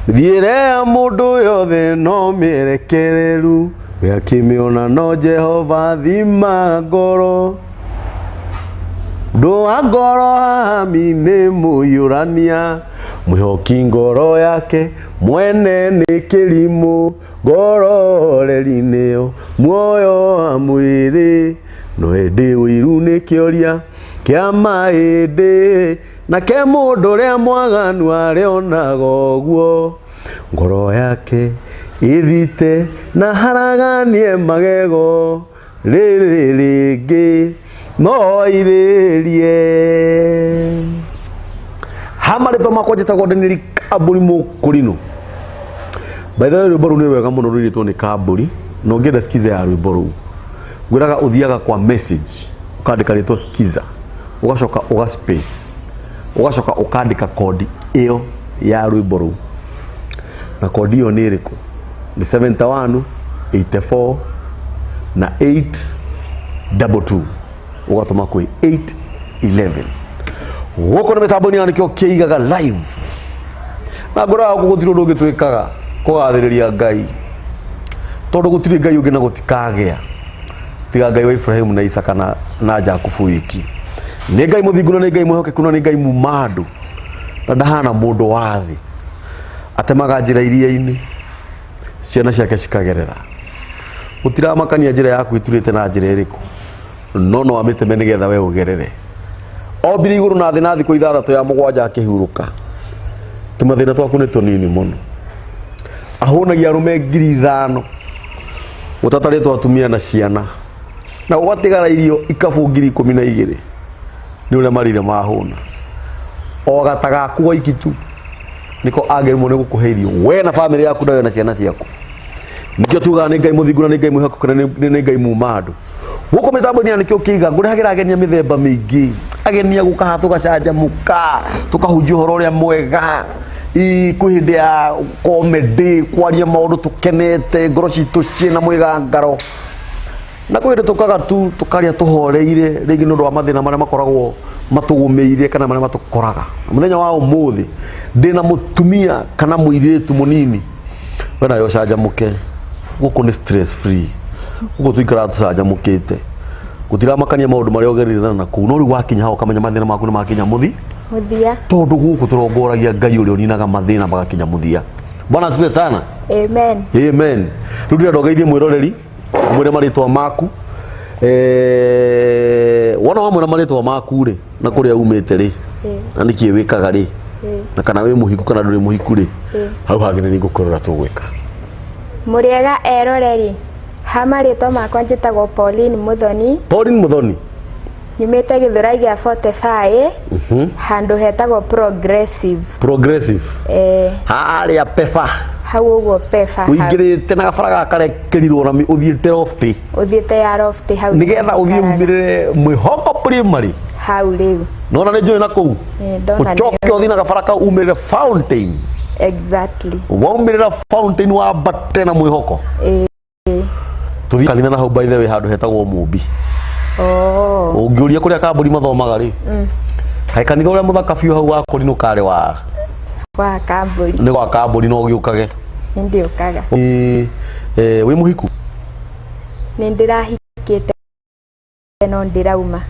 Mĩthiĩre ya mũndũ yothe no mĩerekereru, we akĩmĩona no Jehova thima ngoro. Ũndũ wa ngoro hami nĩ mũiyũrania, mwĩhoki ngoro yake mwene nĩ kĩrimũ, ngoro reri nĩyo muoyo wa mwĩrĩ, no ĩndĩ ũiru nĩ kĩoria kĩa mahĩndĩ, nake mũndũ ũrĩa mwaganu arĩonaga ũguo. Ngoro yake ĩthite na haraganie magego, rĩrĩ rĩngĩ no irĩrie. Ha marĩtwa makwa njĩtagwo Daniel Kambũri Mũkũrinũ. By the way, rwĩmbo rũu nĩ rwega mũno rũirĩtwo nĩ Kambũri, na ũngĩenda skiza ya rwĩmbo rũu ngwĩraga ũthiaga kwa message ũkandĩka rĩtwa skiza, ũgacoka ũga space, ũgacoka ũkandĩka kodi ĩyo ya rwĩmbo rũu, na kodi ĩyo nĩ ĩrĩkũ? Nĩ 71 84 na 822, ũgatũma kwĩ 811. Gũkũ nĩ mĩtambo-inĩ ya nĩkĩo kĩigaga live, na ngwĩraga gũkũ gũtirĩ ũndũ ũngĩ twĩkaga kũgathĩrĩria Ngai, tondũ gũtirĩ Ngai ũngĩ na gũtikagĩa tiga Ngai wa Ibrahimu na Isaka na Jakubu wiki. Nĩ Ngai mũthingu na nĩ Ngai mwĩhokeku na nĩ Ngai muma andũ, na ndahana mũndũ wa thĩ. Atemaga njĩra iria-inĩ, ciana ciake cikagerera. Gũtiramakania njĩra yaku ĩturĩte na njĩra ĩrĩkũ, no no amĩteme nĩgetha we ũgerere. Ombire igũrũ na thĩ na thikũ ithathatũ, ya mũgwanja akĩhurũka. Tũmathĩna twaku nĩ tũnini mũno. Ahũnagia arũme 5,000 ũtatarĩtwo atumia na ciana, na gũgatigara irio ikabũ 12,000 nĩ ũrĩa marĩire mahũna. O gata gaku goiki tu nĩko angĩremwo nĩ gũkũhe irio we na bamĩrĩ yaku na we na ciana ciaku. Nĩkĩo tugaga nĩ Ngai mũthingu na nĩ Ngai mwĩhokeku na nĩ Ngai muma andũ. Gũkũ mĩtambo-inĩ ya nĩkĩo kĩiga ngũrehagĩra ageni a mĩthemba mĩingĩ, ageni a gũka haha tũgacanjamũka, tũkahunjia ũhoro ũrĩa mwega. Ii, kwĩ hĩndĩ ya comedy, kwaria maũndũ tũkenete, ngoro citũ ciĩna mwĩgangaro, na kwĩ hĩndĩ tũkaga tu tũkaria tũhoreire, rĩngĩ nĩ ũndũ wa mathĩna marĩa makoragwo matũgũmĩire kana marĩa matũkoraga. Mũthenya wa ũmũthĩ ndĩna mũtumia kana mũirĩtu mũnini we nawe ũcanjamũke. Gũkũ nĩ stress free, gũkũ tũikaraga tũcanjamũkĩte, gũtiramakania maũndũ marĩa ũgereire na kũu, no rĩu wakinya hau ũkamenya mathĩna maku nĩ makinya mũthi Mũthia. Tondũ gũkũ tũrongoragia Ngai ũrĩa ũninaga mathĩna magakinya mũthia. Bwana asifiwe sana. Amen. Amen. Rĩu ndĩrenda ũgeithie mwĩroreri, mwĩre marĩtwa maku. Wona wamwĩra marĩtwa maku rĩ, na kũrĩa umĩte rĩ, na nĩkĩ wĩkaga rĩ, na kana wĩ mũhiku kana ndũrĩ mũhiku rĩ, hau hangĩ nĩ ngũkwĩrora tũgwĩka. Mũrĩega eroreri. Ha marĩtwa makwa njĩtagwo Pauline Muthoni. Pauline Muthoni. Nyumĩte Gĩthũrai gĩa 45, handũ hetagwo Progressive. Progressive. Eh, harĩa pefa. Hau ũguo pefa hau. Ũingĩrĩte na gabara gaka karekĩrirwo rami ũthiĩte lofty. Ũthiĩte ya lofty hau. Nĩgetha ũthiĩ njikaraga. umĩrĩre Mwĩhoko Primary. Hau rĩu. Nona nĩ njũĩ na kũu. Eh, ndona. Ũcoke nĩ- ũthiĩ na gabara kau umĩrĩre Fountain. Exactly. Waumĩrĩra Fountain wambate na Mwĩhoko. Tũthiĩ kanitha na hau, by the way, handũ hetagwo Mũmbi. Oh. Ũngĩũria kũrĩa Kambũri mathomaga rĩ, kaĩ kanitha ũrĩa mũthaka biũ hau wa kũrinũ karĩ wa Kwa Kambũri. Nĩ gwa Kambũri, no ũgĩũkage. Nĩ ndĩũkaga. Wĩ mũhiku? Nĩ ndĩrahikĩte no ndĩrauma.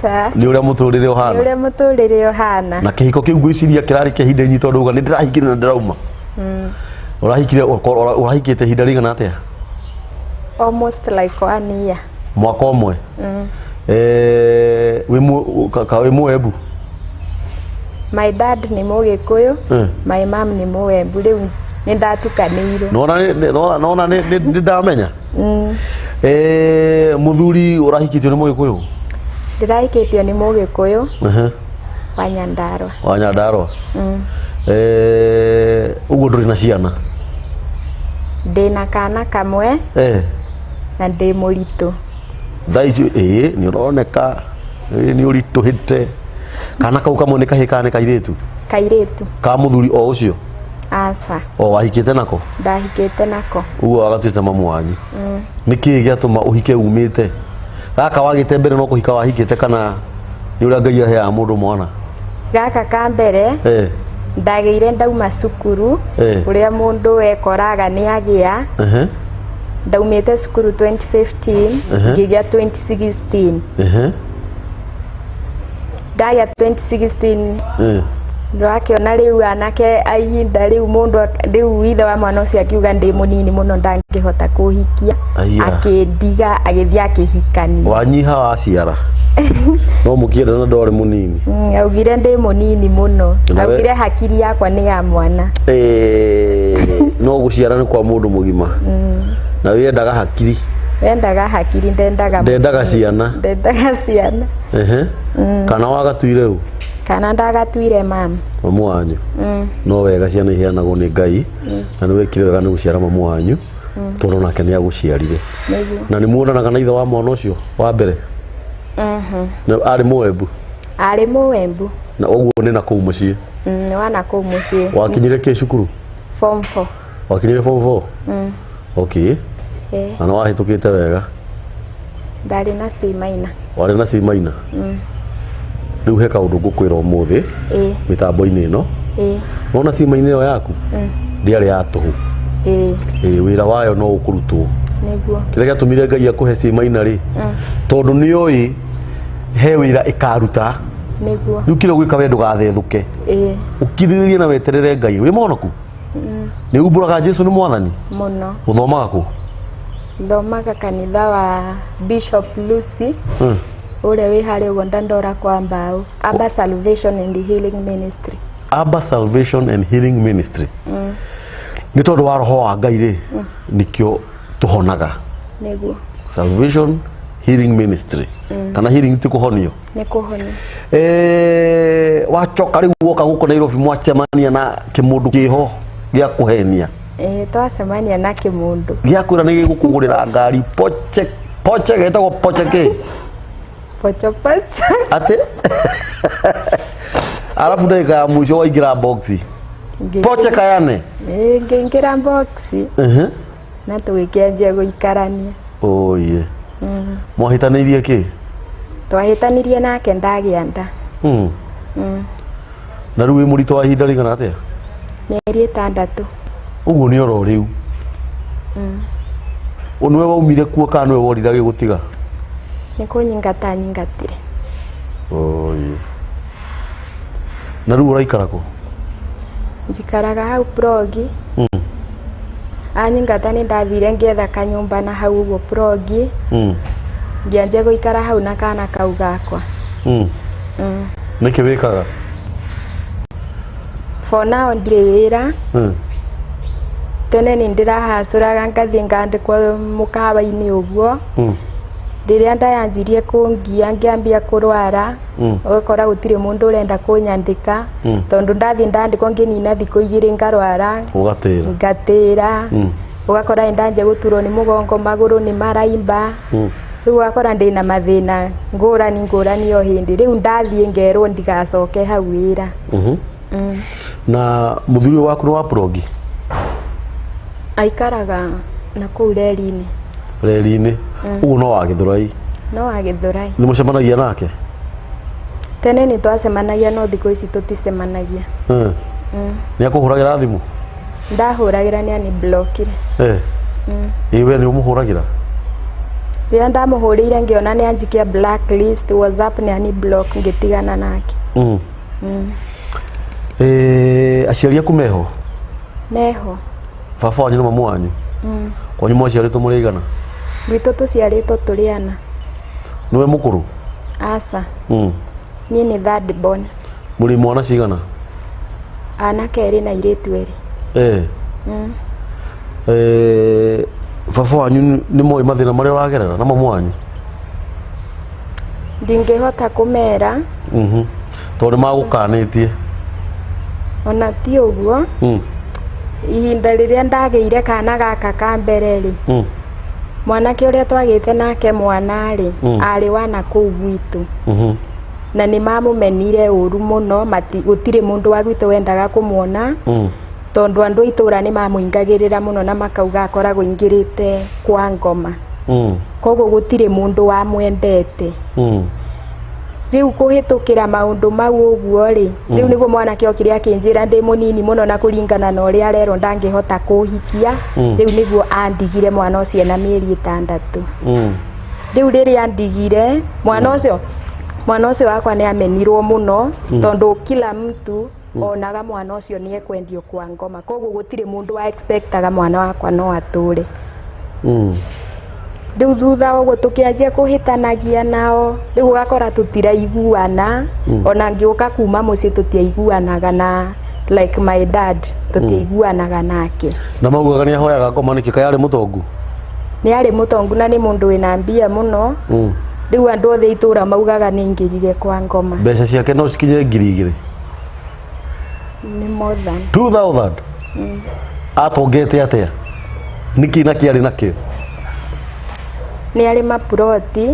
Ca. Nĩ ũrĩa mũtũrĩre ũhana. Nĩ ũrĩa mũtũrĩre ũhana. Na kĩhiko kĩu ngwĩciria kĩrarĩ kĩa ihinda inyi, tondũ uga nĩ ndĩrahikire na ndĩrauma. Ũrahikire, ũrahikĩte ihinda rĩigana atĩa? Almost like one year. Mwaka ũmwe. Wĩ Mũembu? My dad nĩ Mũgĩkũyũ, my mom nĩ Mũembu. Rĩu nĩ ndatukanĩirwo. Nona nĩ ndamenya. Mũthuri ũrahikĩtio nĩ Mũgĩkũyũ? Ndĩrahikĩtio nĩ Mũgĩkũyũ wa Nyandarua. Wa Nyandarua. Ũguo ndũrĩ na ciana? Ndĩna kana kamwe na ndĩ mũritũ. Thaa ici ĩĩ nĩ ũroneka ĩĩ nĩ ũritũhĩte. Kana kau kamwe nĩ kahĩĩ kana nĩ kairĩtu? Kairĩtu. Ka mũthuri o ũcio? Aca. O wahikĩte nako? Ndahikĩte nako. Ũguo agatuĩte mamu wanyu. Nĩ kĩĩ gĩatũma ũhike umĩte gaka wagĩte mbere? No kũhika wahikĩte kana nĩ ũrĩa Ngai aheaga mũndũ mwana? Gaka ka mbere. Ndagĩire ndauma cukuru. Eh. Ũrĩa mũndũ ekoraga nĩ agĩa. Ehe. Ndaumĩte cukuru 2015, ngĩgĩa 2016. Ehe. Ndagĩa 2016, Eh. ndwakĩona rĩu anake a ihinda rĩu mũndũ rĩu ithe wa mwana ũcio akiuga ndĩ mũnini mũno ndangĩhota kũhikia. Aya. Akĩndiga agĩthiĩ akĩhikania. Wanyiha waciara no mũkĩenda na ndwarĩ mũnini. Augire ndĩ mũnini mũno. Na we- Augire hakiri yakwa nĩ ya mwana. Eh, no gũciara nĩ kwa mũndũ mũgima na wĩendaga hakiri. Wendaga hakiri, ndendaga Ndendaga ciana. Ndendaga ciana. Ehe. Kana wagatuire u? Kana ndagatuire mama. Mamu wanyu no wega, ciana iheanagwo nĩ Ngai na nĩ wekire wega nĩ gũciara mamu wanyu tondũ nake nĩ agũciarire. Nĩguo. Na nĩ muonanaga na ithe wa mwana ũcio wa mbere na arĩ Mũembu? Arĩ Mũembu. Na ũguo nĩ na kũu mũciĩ? Wana kũu mũciĩ. Wakinyire kĩ cukuru? Form 4. Wakinyire form 4? Okay. Eh. Na nĩ wahĩtũkĩte wega? Ndarĩ na C minor. Warĩ na C minor. Rĩu he kaũndũ ngũkwĩra ũmũthĩ Ĩĩ. mĩtambo-inĩ ĩno. Ĩĩ. Nona C minor ĩyo yaku ndĩarĩ ya tũhũ. Ĩĩ. Ĩĩ, wĩra wayo no ũkũrutwo. Nĩguo. Kĩrĩa gĩatũmire Ngai akũhe C minor rĩ, tondũ nĩ oĩ he wĩra ĩkaruta. Nĩguo. Rĩu kĩrĩa ũgwĩka we, ndũgathethũke. Ĩĩ. Ũkirĩrĩrie na weterere Ngai. Wĩ mũhonoku? Nĩ umbũraga Jesu nĩ mwathani? Mũno. Ũthomaga kũ? Thomaga kanitha wa Bishop Lucy ũrĩa wĩ harĩa ũguo Dandora kwa Mbao, Abba Salvation and Healing Ministry. Abba Salvation and Healing Ministry. Nĩ tondũ wa roho wa Ngai rĩ, nĩkĩo tũhonaga. Nĩguo. Salvation Healing Ministry, kana healing ti kũhonio? Nĩ kũhonia. Eh, wacoka rĩu woka gũkũ Nairobi, mwacemania na kĩmũndũ kĩho gĩa kũhenia? Ĩĩ, twacemania na kĩmũndũ. Gĩa kwĩra nĩ gĩgũkũgũrĩra ngari poche poche, getagwo poche kĩ? Pocho pocho. Atĩ arabu ndagĩka ya mũico waingĩra boxi poche kayane. Ĩĩ, ngĩingĩra boxi na tũgĩkĩanjia gũikarania. Oye, mwahĩtanĩirie kĩ? Twahĩtanirie nake ndagĩa nda. Na rĩu wĩ mũritũ wa ihinda rĩigana atĩa? Mĩeri 6. Ũguo nĩ oro rĩu nĩwe waumire kuo kana nĩwe worire agĩgũtiga? Nĩ kũnyingata nyingatire. Oye, na rĩu ũraikara kũ? Njikaraga hau Progi. Anyingata nĩ ndathire ngĩetha kanyũmba na hau ũguo Progi. Ngĩanjia gũikara hau na kana kau gakwa. Nĩkĩ wĩkaga? For now ndirĩ wĩra. Tene nĩ ndĩrahacũraga ngathiĩ ngandĩkwo mũkawa-inĩ ũguo. Rĩrĩa ndayanjirie kũngia ngĩambia kũrwara, ũgakora gũtirĩ mũndũ ũrenda kũnyandĩka, tondũ ndathiĩ ndandĩkwo ngĩnina thikũ 2 ngarwara. Ũgatĩra. Ngatĩra. Ũgakora nĩ ndanjia gũturwo nĩ mũgongo, magũrũ nĩ maraimba. Rĩu ũgakora ndĩna mathĩna ngũrani ngũrani o hĩndĩ. Rĩu ndathiĩ ngerwo ndigacoke hau wĩra. Na mũthuri ũyũ waku nĩ wa Progi? Aikaraga na kũu reri-inĩ. Reri-inĩ ũguo no wa Gĩthũrai? No wa Gĩthũrai. Nĩ mũcemanagia nake? Tene nĩ twacemanagia, no thikũ ici tũticemanagia. Nĩ akũhũragĩra thimũ? Ndahũragĩra nĩ ani-blockire. Eh. Ĩ we nĩ ũmũhũragĩra? Rĩrĩa ndamũhũrĩire ngĩona nĩ anjikia blacklist WhatsApp, nĩ ani-block, ngĩtigana nake. Eh, aciari aku meho? Meho. Baba wanyu na mamu wanyu? Kwanyu mwaciarĩtwo mũrĩ aigana? Gwitũ tũciarĩtwo tũrĩ ana. Nĩwe mũkũrũ? Aca. Niĩ nĩ third born. Mũrĩ mwana cigana? Anake erĩ na airĩtu erĩ. Eh. Eh, baba wanyu nĩ moĩ mathĩna marĩa ũragerera na mamu wanyu? Ndingĩhota kũmera. Tondũ nĩ magũkanĩtie. Ona ti ũguo. Ihinda rĩrĩa ndagĩire kana gaka ka mbere rĩ, mwanake ũrĩa twagĩte nake mwana rĩ, arĩ wa na kũu gwitũ. Na nĩ mamũmenire ũru mũno, gũtirĩ mũndũ wa gwitũ wendaga kũmuona, tondũ andũ a itũra nĩ mamũingagĩrĩra mũno na makauga akoragwo aingĩrĩte kwa ngoma. Koguo gũtirĩ mũndũ wamwendete. Rĩu kũhĩtũkĩra maũndũ mau ũguo rĩ, rĩu nĩguo mwanake okire akĩnjĩra ndĩ mũnini mũno na kũringana na ũrĩa arerwo ndangĩhota kũhikia. Rĩu nĩguo andigire mwana ũcio na mĩeri 6. Rĩu rĩrĩa andigire mwana ũcio wakwa nĩ amenirwo mũno, tondũ kila mtu onaga mwana ũcio nĩ ekwendio kwa ngoma, koguo gũtirĩ mũndũ wa expectaga mwana wakwa no atũre. Rĩu thutha wa ũguo tũkĩanjia kũhĩtanagia nao, rĩu ũgakora tũtiraiguana. Ona ngĩũka kuma mũciĩ tũtiaiguanaga na like my dad, tũtiaiguanaga nake. Na maugaga nĩ ahoyaga ngoma nĩkĩ? Kaĩ arĩ mũtongu? Nĩ arĩ mũtongu na nĩ mũndũ wĩna mbia mũno. Rĩu andũ othe itũra maugaga nĩ aingĩrire kwa ngoma. Mbeca ciake no cikinye 2000? Nĩ more than 2000. Atongete atĩa? Nĩkĩ na kĩarĩ nakĩo? Nĩ arĩ mapuroti,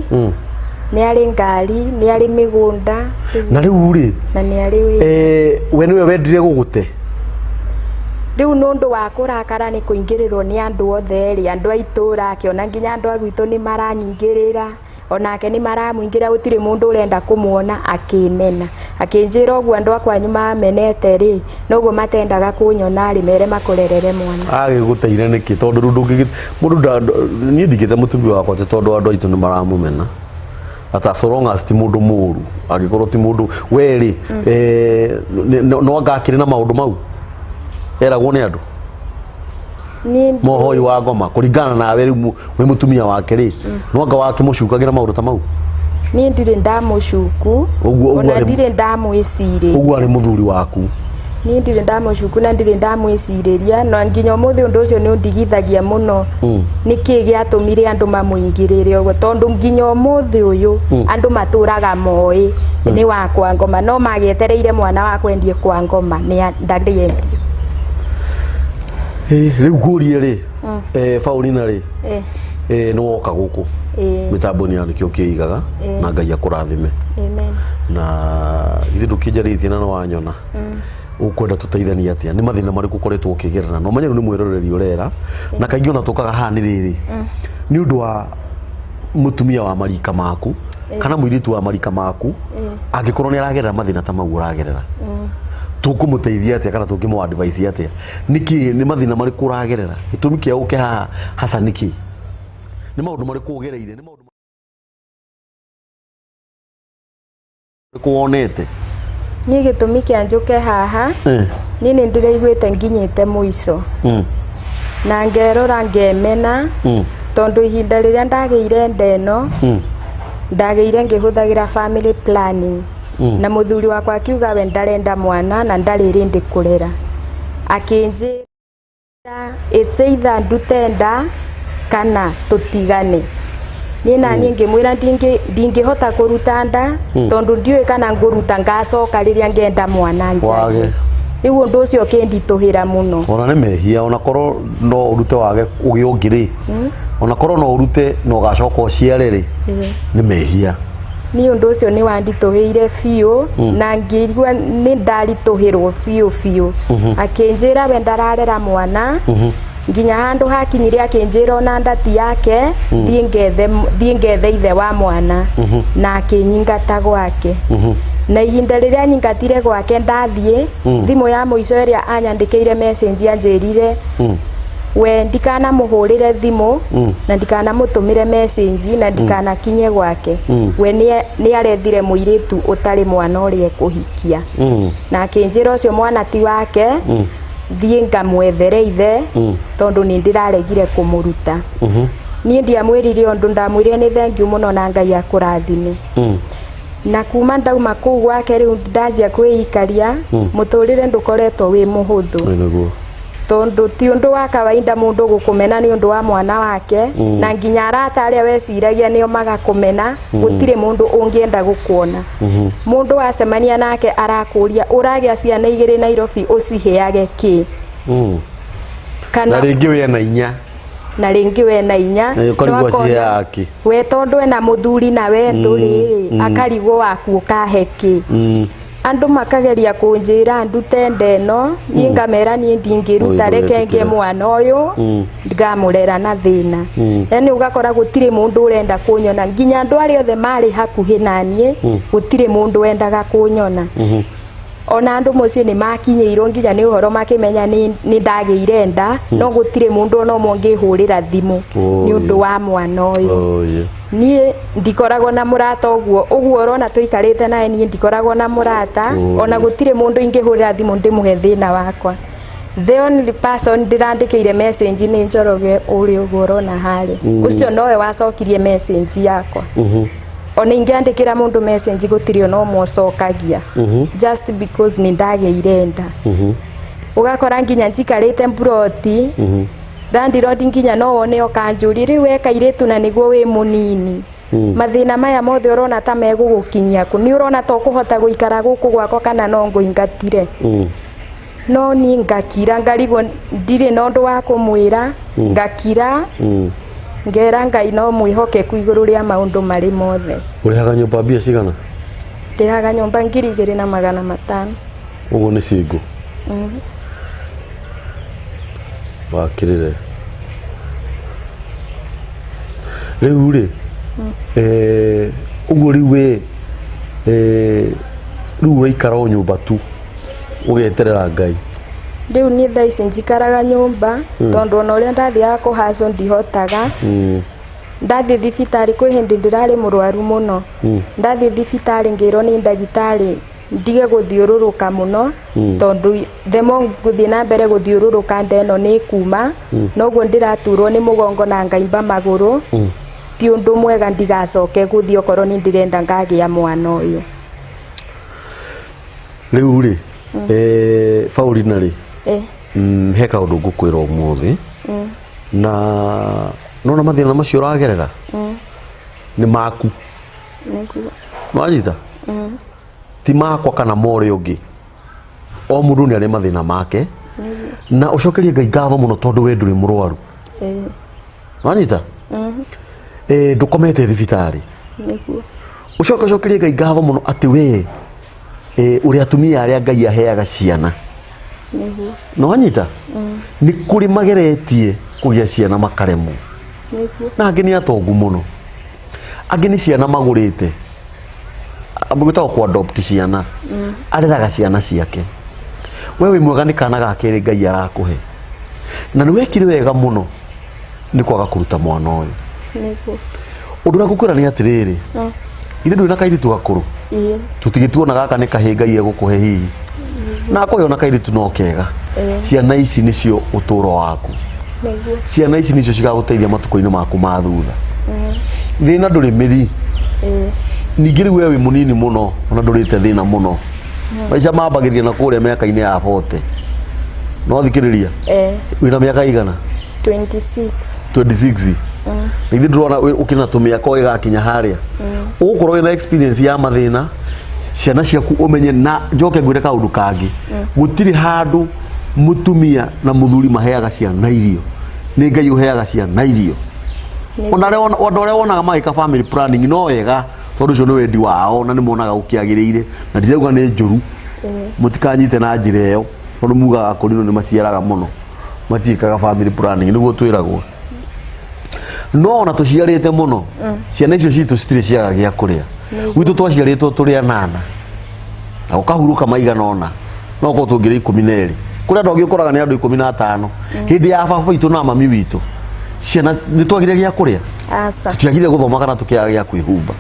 nĩ arĩ ngari, nĩ arĩ mĩgũnda. Na rĩu rĩ, na nĩ arĩ wĩra. We nĩwe wendire gũgũte? Rĩu nĩ ũndũ wa kũrakara nĩ kũingĩrĩrwo nĩ andũ othe rĩ, andũ a itũra akĩona nginya andũ a gwitũ nĩ maranyingĩrĩra, onake nĩ maramũingĩra, gũtirĩ mũndũ ũrenda kũmuona, akĩmena. Akĩnjĩra ũguo andũ a kwanyu mamenete rĩ, noguo matendaga kũnyona rĩ, mere makũrerere mwana. Agĩgũteire nĩkĩ? Tondũ rĩu ndũngĩgĩ mũndũ niĩ ndingĩte mũtumia wakwa atĩ tondũ andũ aitũ nĩ maramũmena. Ata so long as ti mũndũ mũru, angĩkorwo ti mũndũ we rĩ, no anga akĩrĩ na maũndũ mau eragwo nĩ andũ mohoi wa ngoma kũringana nawe rĩu wĩ mũtumia wake rĩ, no anga wakĩmũcukagĩra maũndũ ta mau? Niĩ ndirĩ ndamũcuku, ona ndirĩ ndamwĩcirĩria. Ũguo arĩ mũthuri waku? Niĩ ndirĩ ndamũcuku na ndirĩ ndamwĩcirĩria, na nginya ũmũthĩ ũndũ ũcio nĩ ũndigithagia mũno. Nĩkĩ gĩatũmire andũ mamũingĩrĩre ũguo? Tondũ nginya ũmũthĩ ũyũ andũ matũraga moĩ nĩ wa kwa ngoma, no magĩetereire mwana wakwa endie kwa ngoma, nĩ ndarĩ endio. Rĩu ngũrie rĩ, Paulina rĩ, nĩ woka gũkũ mĩtambo-inĩ ya nĩkĩo kĩigaga, na Ngai akũrathime. Amen. Na ithuĩ ndũkĩnjarĩtie na nĩ wanyona. Ũkwenda tũteithanie atĩa? Nĩ mathĩna marĩkũ ũkoretwo ũkĩgerera? Na ũmenye rĩu nĩ mwĩroreri ũrera, na kaingĩ ona tũkaga haha nĩ rĩrĩ, nĩ ũndũ wa mũtumia wa marika maku kana mũirĩtu wa marika maku, angĩkorwo nĩ aragerera mathĩna ta mau ũragerera, tũkũmũteithia atĩa kana tũngĩmũ advice atĩa? Nĩkĩ nĩ mathĩna marĩkũ ũragerera? Gĩtũmi kĩa ũke haha hasa nĩkĩ? Nĩ maũndũ marĩkũ ũgereire? Nĩ maũndũ marĩkũ wonete? Niĩ gĩtũmi kĩa njũke haha, niĩ nĩ ndĩraiguĩte nginyĩte mũico. Na ngerora ngemena, tondũ ihinda rĩrĩa ndagĩire nda ĩno, ndagĩire ngĩhũthagĩra family planning. Na mũthuri wakwa akiuga we ndarenda mwana na ndarĩ rĩndĩ kũrera. Akĩnjĩra it's either ndute nda kana tũtigane. Niĩ naniĩ ngĩmwĩra ndingĩhota kũruta nda, tondũ ndiũĩ kana ngũruta ngacoka rĩrĩa ngenda mwana njarie. Rĩu ũndũ ũcio ũkĩnditũhĩra mũno. Ona nĩ mehia, ona korwo no ũrute wage ũgĩe ũngĩ rĩ, ona korwo no ũrute na ũgacoka ũciare rĩ, nĩ mehia. Niĩ ũndũ ũcio nĩ wanditũhĩire biũ, na ngĩigua nĩ ndaritũhĩrwo biũ biũ. Akĩnjĩra we ndararera mwana, nginya handũ hakinyire akĩnjĩra ona ndati yake, thiĩ ngethe ithe wa mwana, na akĩnyingata gwake. Na ihinda rĩrĩa nyingatire gwake ndathiĩ, thimũ ya mũico ĩrĩa anyandĩkĩire message anjĩrire, we ndikanamũhũrĩre thimũ, na ndikanamũtũmĩre message, na ndikanakinye gwake. We nĩ arethire mũirĩtu ũtarĩ mwana ũrĩa ekũhikia. Na akĩnjĩra ũcio mwana ti wake, thiĩ ngamwethere ithe, tondũ nĩ ndĩraregire kũmũruta. Niĩ ndiamwĩrire ũndũ, ndamwĩrire nĩ thengiũ mũno na Ngai akũrathime. Na kuma ndauma kũu gwake rĩu ndanjia kwĩikaria, mũtũrĩre ndũkoretwo wĩ mũhũthũ. Tondũ ti ũndũ wa kawaida mũndũ gũkũmena nĩ ũndũ wa mwana wake, na nginya arata arĩa weciragia nĩo magakũmena, gũtirĩ mũndũ ũngĩenda gũkuona. Mũndũ wacemania nake arakũria ũragĩa ciana igĩrĩ Nairobi ũciheage kĩ? Kana na rĩngĩ we na inya. Na rĩngĩ we na inya. Ũkarigwo aciheaga kĩ? We tondũ ena mũthuri na we ndũrĩ rĩ, akarigwo waku ũkahe kĩ? Andũ makageria kũnjĩra ndute nda ĩno, niĩ ngamera niĩ ndingĩruta, Oi, reke ngĩe ndũretĩkĩra. mwana ũyũ, ngamũrera na thĩna. Yani ũgakora gũtirĩ mũndũ ũrenda kũnyona, nginya andũ arĩa othe marĩ hakuhĩ na niĩ, gũtirĩ mũndũ wendaga kũnyona. Ona andũ mũciĩ nĩ makinyĩirwo nginya nĩ ũhoro, makĩmenya nĩ ndagĩire nda, no gũtirĩ mũndũ ona ũmwe ũngĩhũrĩra thimũ nĩ ũndũ wa mwana ũyũ. Niĩ ndikoragwo na mũrata, ũguo ũguo ũrona tũikarĩte nawe, niĩ ndikoragwo na mũrata. Ona gũtirĩ mũndũ ingĩhũrĩra thimũ ndĩmũhe thĩna wakwa. The only person ndĩrandĩkĩire message nĩ Njoroge ũrĩa ũguo ũrona harĩa. Ũcio nowe wacokirie message yakwa. Ona ingĩandĩkĩra mũndũ message, gũtirĩ ona ũmwe ũcokagia, just because nĩ ndagĩire nda. Ũgakora nginya njikarĩte mburoti, landlord nginya no wone okanjũria, rĩu we kairĩtu na nĩguo wĩ mũnini, mathĩna maya mothe ũrona ta megũgũkinyia kũ? Nĩ ũrona ta ũkũhota gũikara gũkũ gwakwa kana no ngũingatire? No niĩ ngakira, ngarigwo ndirĩ na ũndũ wa kũmwĩra. Ngakira, ngera Ngai no mwĩhokeku igũrũ rĩa maũndũ marĩ mothe. Ũrĩhaga nyũmba mbia cigana? Ndĩhaga nyũmba 2500. Ũguo nĩ single wakĩrĩre rĩu rĩ, ũguo rĩu wĩ rĩu ũraikara o nyũmba tu ũgeterera Ngai? Rĩu niĩ thaa ici njikaraga nyũmba, tondũ ona ũrĩa ndathiaga kũhacwo ndihotaga. Ndathiĩ thibitarĩ, kwĩ hĩndĩ ndĩrarĩ mũrwaru mũno. Ndathiĩ thibitarĩ, ngĩrwo nĩ ndagĩtarĩ ndige gũthiũrũrũka mũno, tondũ the more ngũthiĩ na mbere gũthiũrũrũka, nda ĩno nĩ ĩkuma. Noguo ndĩraturwo nĩ mũgongo na ngaimba magũrũ, ti ũndũ mwega, ndigacoke gũthiĩ okorwo nĩ ndĩrenda ngagĩa mwana ũyũ. Rĩu rĩ, Paulina rĩ, Eh. He kaũndũ ngũkwĩra ũmũthĩ, na nona mathĩna macio ũragerera nĩ maku. Nĩguo. Wanyita? Ti makwa kana ma ũrĩa ũngĩ. O mũndũ nĩ arĩ mathĩna make, na ũcokerie Ngai ngatho mũno tondũ we ndũrĩ mũrwaru. Wanyita? Ndũkomete thibitarĩ. Nĩguo. Ũcoke ũcokerie Ngai ngatho mũno atĩ we ũrĩ atumia arĩa Ngai aheaga ciana. Nĩguo. Na wanyita, nĩ kũrĩ mageretie kũgĩa ciana makaremwo. Na angĩ nĩ atongu mũno, angĩ nĩ ciana magũrĩte, gwĩtagwo kũ adopt ciana, areraga ciana ciake. We wĩ mwega nĩ kana ga kerĩ Ngai arakũhe, na nĩ wekire wega mũno nĩ kwaga kũruta mwana ũyũ. Ũndũ ũrĩa ngũkwĩra nĩ atĩrĩrĩ, ithe ndũrĩ na kairĩtu gakũrũ? Ĩĩ. Tũtigĩtuona gaka nĩ kahĩ Ngai egũkũhe hihi, na akũhe ona kairĩtu no kega. Ciana ici nĩcio ũtũũro waku. Ciana ici nĩcio cigagũteithia matukũ-inĩ maku ma thutha. Thĩna ndũrĩ mĩri. Ningĩ rĩu we wĩ mũnini mũno, ona ndũrĩte thĩna mũno. Maica mambagĩrĩria na kũrĩa mĩaka-inĩ ya 40. No thikĩrĩria, wĩna mĩaka igana? 26. 26. Na ithuĩ ndĩrona ũkĩna tũmĩaka ũgĩgakinya harĩa ũgũkorwo wĩna experience ya mathĩna, ciana ciaku ũmenye. Na njoke ngwĩre kaũndũ kangĩ, gũtirĩ handũ mũtumia na mũthuri maheaga ciana irio, nĩ Ngai ũheaga ciana irio. Ona arĩa andũ arĩa wonaga magĩka family planning no wega, tondũ ũcio nĩ wendi wao na nĩ monaga ũkĩagĩrĩire, na ndirauga nĩ njũru. Mũtikanyite na njĩra ĩyo, tondũ mugaga kũrinũ nĩ maciaraga mũno, matiĩkaga family planning, nĩguo twĩragwo. No ona tũciarĩte mũno, ciana icio citũ citirĩ ciaga gĩa kũrĩa. Gwitũ twaciarĩtwo tũrĩ anana na ũkahurũka maigana ũna, no korwo tũngĩrĩ 12. Kũrĩ andũ angĩ ũkoraga nĩ andũ 15. Hĩndĩ ya baba witũ na mami witũ, ciana nĩ twagire gĩa kũrĩa? Aca. Tũtiagire gũthoma kana tũkĩaga gĩa kwĩhumba.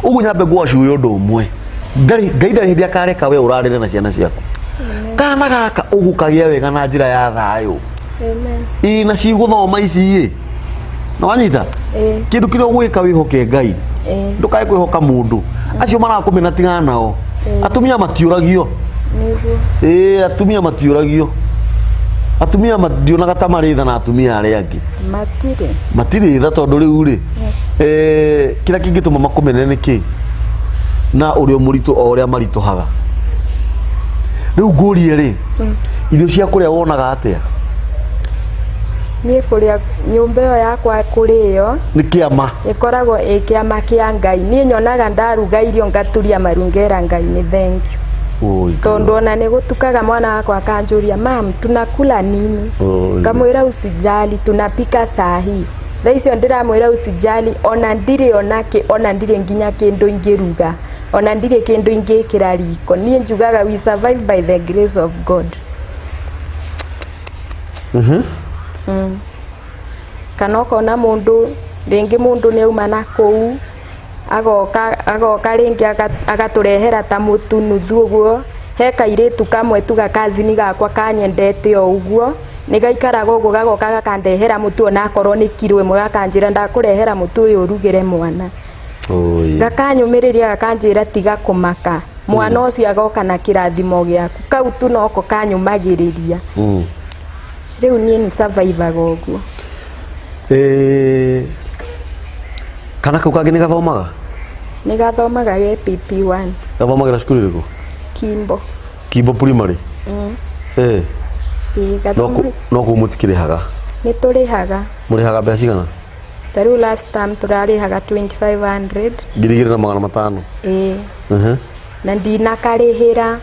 Ũguo nyambe ngwacuĩ ũndũ ũmwe, Ngai ndarĩ hĩndĩ akareka we ũrarĩre na ciana ciaku. Kana gaka ũgũkagĩa wega na njĩra ya thayũ. Amen. Ĩ na cigũthoma ici ĩ, na wanyita? Ĩĩ. Kĩndũ kĩrĩa ũgwĩka, wĩhoke Ngai. Ndũkae kwĩhoka mũndũ. Acio marakũmena, tigana nao. Atumia matiũragio. Ĩĩ, atumia matiũragio. Atumia ndionaga ta marĩ tha na atumia arĩa angĩ. Matirĩ. Matirĩ tha, tondũ rĩu rĩ, kĩrĩa kĩngĩtũma makũmene nĩ kĩ na ũrĩa mũritũ o ũrĩa maritũhaga. Rĩu ngũrie rĩ, irio cia kũrĩa wonaga atĩa? Niĩ kũrĩa nyũmba ĩyo yakwa kũrĩo Nĩ kĩama. Ĩkoragwo ĩ kĩama kĩa Ngai. Niĩ nyonaga ndaruga irio ngaturia maru, ngera Ngai nĩ thank you. Oi, Tondu ona nĩ gũtukaga mwana wakwa akanjũria, "Mam, tunakula nini?" Oi. Ngamwĩra, "Usijali, tunapika sahi." Thaa icio ndĩramwĩra usijali, ona ndirĩ ona kĩ, ona ndirĩ nginya kĩndũ ingĩruga, ona ndirĩ kĩndũ ingĩkĩra riko. Niĩ njugaga we survive by the grace of God. Kana ũkona mũndũ rĩngĩ, mũndũ nĩ auma na kũu, agoka rĩngĩ agatũrehera ta mũtu nuthu ũguo. He kairĩtu kamwe tuga kazini gakwa kanyendete o ũguo, nĩ gaikaraga ũguo, gagoka gakandehera mũtu, onakorwo nĩ kiro ĩmwe, gakanjĩra, "Ndakũrehera mũtu ũyũ ũrugĩre mwana." Oi. Gakanyũmĩrĩria, gakanjĩra, "Tiga kũmaka, mwana ũcio agoka na kĩrathimo gĩaku." Kau tu noko kanyũmagĩrĩria. Rĩu niĩ nĩ survivaga ũguo. Kana kau kangĩ nĩ gathomaga? Nĩ gathomaga ge PP1. Gathomagĩra cukuru ĩrĩkũ? Kimbo. Kimbo Primary. Ĩĩ. No Gathoma. No kũu mũtikĩrĩhaga? Nĩ tũrĩhaga. Mũrĩhaga mbeca cigana? Ta rĩu last term tũrarĩhaga 2500. 2500? Ĩĩ. Na ndinakarĩhĩra.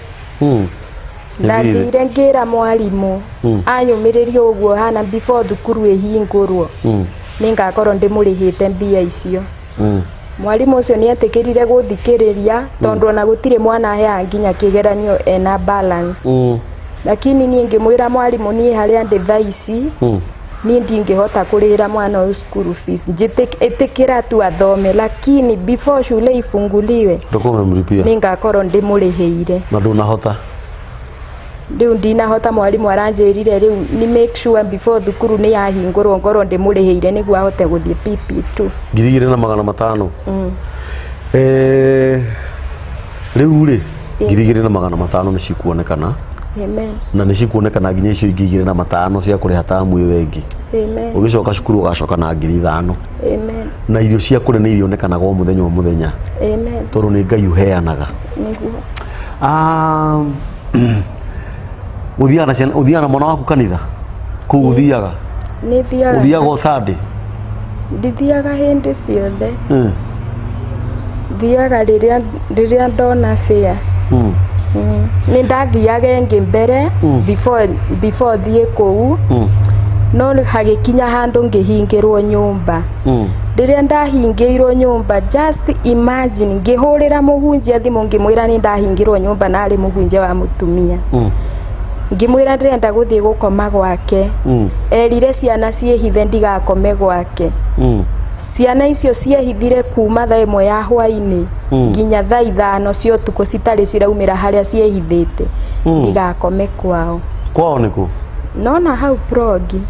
Ndathire ngĩra mwarimũ anyũmĩrĩrie ũguo hana before thukuru ĩhingũrwo, nĩ ngakorwo ndĩmũrĩhĩte mbia icio. Mwarimũ ũcio nĩ etĩkĩrire gũthikĩrĩria, tondũ ona gũtirĩ mwana aheaga nginya kĩgeranio ena balance. Lakini niĩ ngĩmwĩra mwarimũ, niĩ harĩa ndĩ thaa ici, niĩ ndingĩhota kũrĩhĩra mwana ũyũ school fees. Ĩtĩkĩra tu athome, lakini before shule ifunguliwe Utakuwa umemlipia. Nĩ ngakorwo ndĩmũrĩhĩire. Na ndũnahota. Rĩu ndinahota. Mwarimũ aranjĩrire rĩu ni make sure before thukuru nĩ yahingũrwo ngorwo ndĩmũrĩhĩire nĩguo ahote gũthiĩ PP2. 2500. Rĩu rĩ, 2500 nĩ cikuonekana. Amen. Na nĩ cikuonekana nginya icio ingĩ 2500 cia kũrĩha tamu ĩyo ĩngĩ. Amen. Ũgĩcoka cukuru ũgacoka na 5000. Amen. Na irio cia kũrĩa nĩ irionekanaga o mũthenya o mũthenya. Amen. Tondũ nĩ Ngai ũheanaga. Nĩguo. Ũthiaga na ciana, ũthiaga na mwana waku kanitha kũu ũthiaga? Nĩ thiaga. Ũthiaga o Sunday? Ndithiaga hĩndĩ ciothe. Thiaga rĩrĩa ndona fare. Nĩ ndathiaga ĩngĩ mbere before thiĩ kũu, no hagĩkinya handũ ngĩhingĩrwo nyũmba. Rĩrĩa ndahingĩirwo nyũmba, just imagine, ngĩhũrĩra mũhunjia thimũ, ngĩmwĩra nĩ ndahingĩrwo nyũmba, na arĩ mũhunjia wa mũtumia. Ngĩmwĩra ndĩrenda gũthiĩ gũkoma gwake. Erire ciana ciĩhithe ndigakome gwake. Ciana icio ciehithire kuma thaa 1 ya hwainĩ nginya thaa 5 cia ũtukũ, citarĩ ciraumĩra harĩa ciehithĩte ndigakome kwao. Kwao nĩkũ? Nona hau progi.